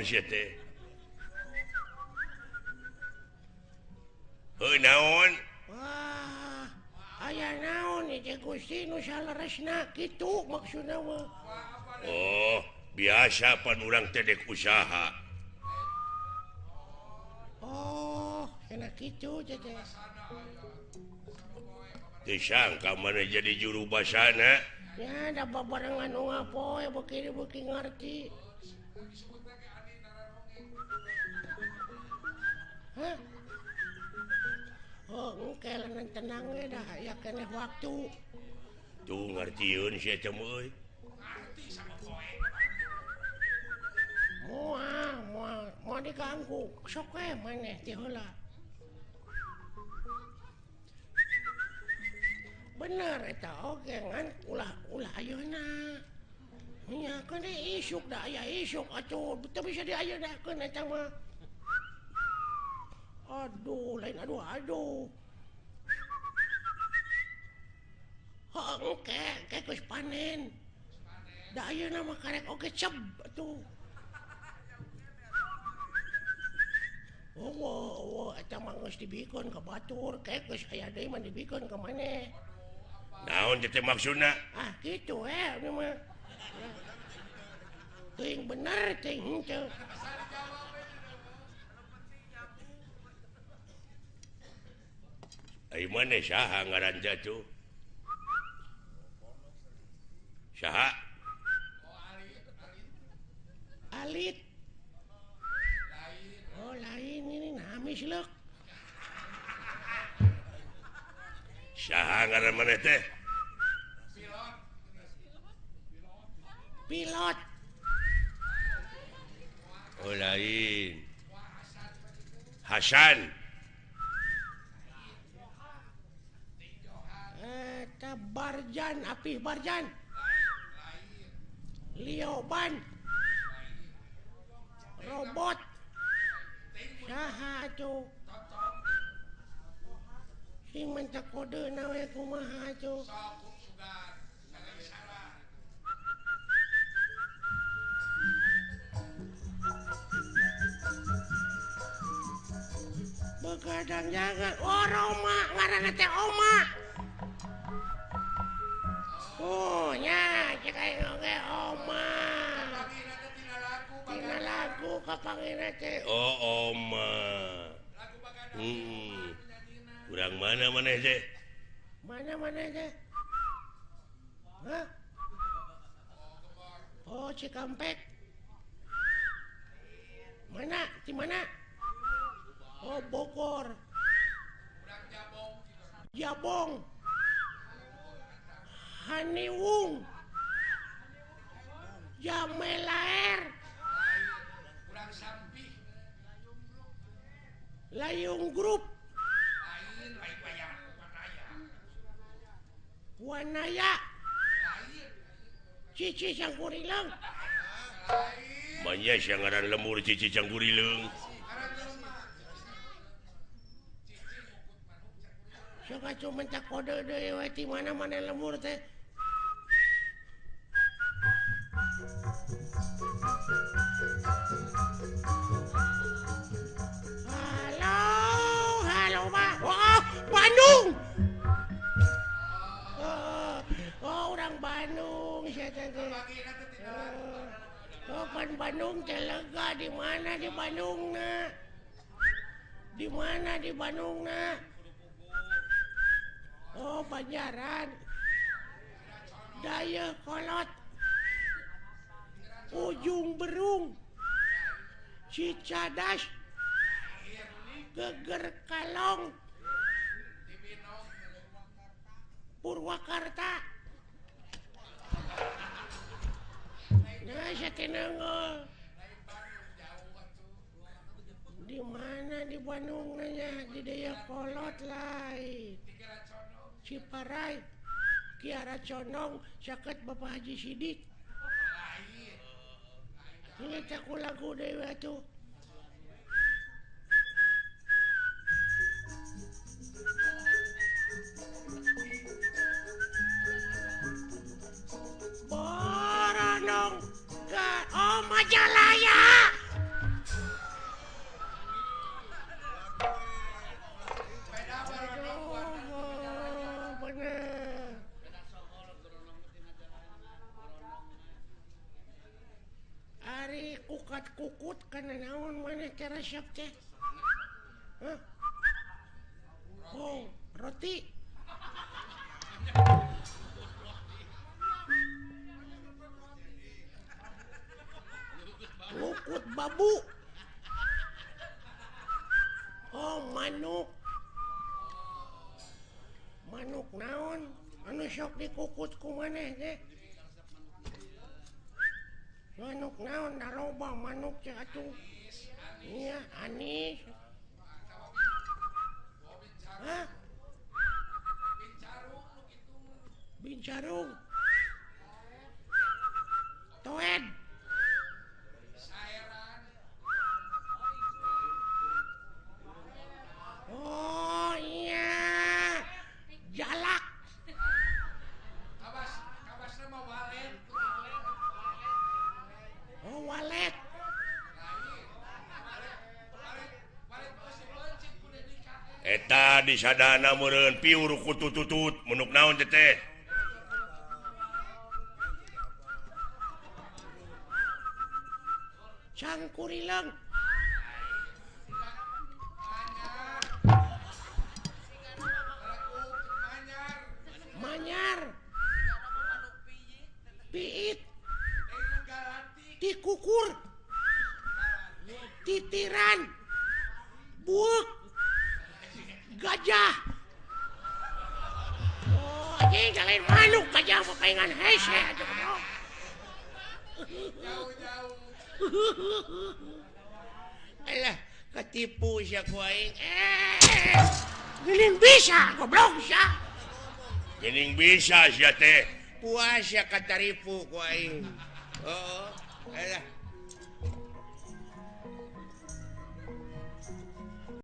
sia teh. Heuh naon? Wah, aya naon ieu Gusti nu saleresna kitu maksudna mah. Oh, biasa pan urang teh dek usaha. Oh, enak kitu teh. Teu sangka mana jadi juru basana. Ya, da babarengan nu ngapoe beuki ngarti. Hah? Oh, engke leungeun tenang we dah aya keneh waktu. Tuh ngartieun sia teh euy. Ngarti sama poe. Moal, moal, moal diganggu. Sok we maneh ti heula. Bener eta oge ngan ulah ulah ayeuna. Nya keun isuk da aya isuk atuh teu bisa diayeuna eta mah. Aduh, lain aduh aduh. Heuh, engke engke geus panen. Da ayeuna mah karek oge ceb atuh. Oh, oh, eta mah geus dibikeun ka batur, ke geus aya deui mah dibikeun ka maneh. Naon teh maksudna? Ah, kitu we ieu mah. Teuing bener teuing henteu. Ai maneh saha ngaran teh atuh? Saha? Alit. Oh, lain ini namis leuk. Saha ngaran maneh teh? Pilot. Oh, lain. Hasan. Eta Barjan, Apih Barjan. Lioban. Robot. Saha atuh? Sing mentak kodena we kumaha atuh? Begadang jangan. Oh, Roma ngaranna teh Oma. Oh, nya cek aing oge Oma. Tina lagu kapangina teh. Oh, Oma. Urang mana maneh teh? Mana maneh teh? Hah? Oh, Cikampek. Mana? Di mana? Oh, Bogor. Jabong. Haniwung. Jamelaer. Layung Group. Wanaya. Cici Cangkurileung. Manya sia ngaran lemur Cici Cangkurileung. Sok atuh mentak kode deui we ti mana-mana lemur teh. Halo, halo Ma. Oh, Bandung. Oh, oh orang Bandung sia teh. Oh, kan Bandung teh lega di mana di Bandungna? Di mana di Bandungna? Oh, Banjaran. Dayakolot. Ujung Berung. Cicadas. Geger Kalong. Purwakarta. Nah, saya tenang. Di mana di Bandung nanya di Dayakolot lain. Ciparai, Kiara Condong, saket Bapak Haji Sidik. Ini tak lagu dewe atuh. Boronong ke oh Majalaya. resep teh? Hah? Oh, roti. Lukut babu. Oh, manuk. Manuk naon? Anu sok dikukut ku maneh teh? Manuk naon daroba manuk teh atuh. Iya, anis. Hah? Bincarung. Toed. Oh iya, jalak. Kabas, kabasna mah walet. Oh walet. Eta disadana meureun piur kutututut menuk naon teh teh. Cangkurileung. Manyar. Piit. Tikukur. Titiran. Buuk. Gajah. Oh, anjing lain manuk gajah mah paingan hese atuh. Jauh-jauh. Alah, ketipu sia ku aing. Geuning bisa goblok sia. Geuning bisa sia teh. Puas sia kataripu ku aing. Oh, alah.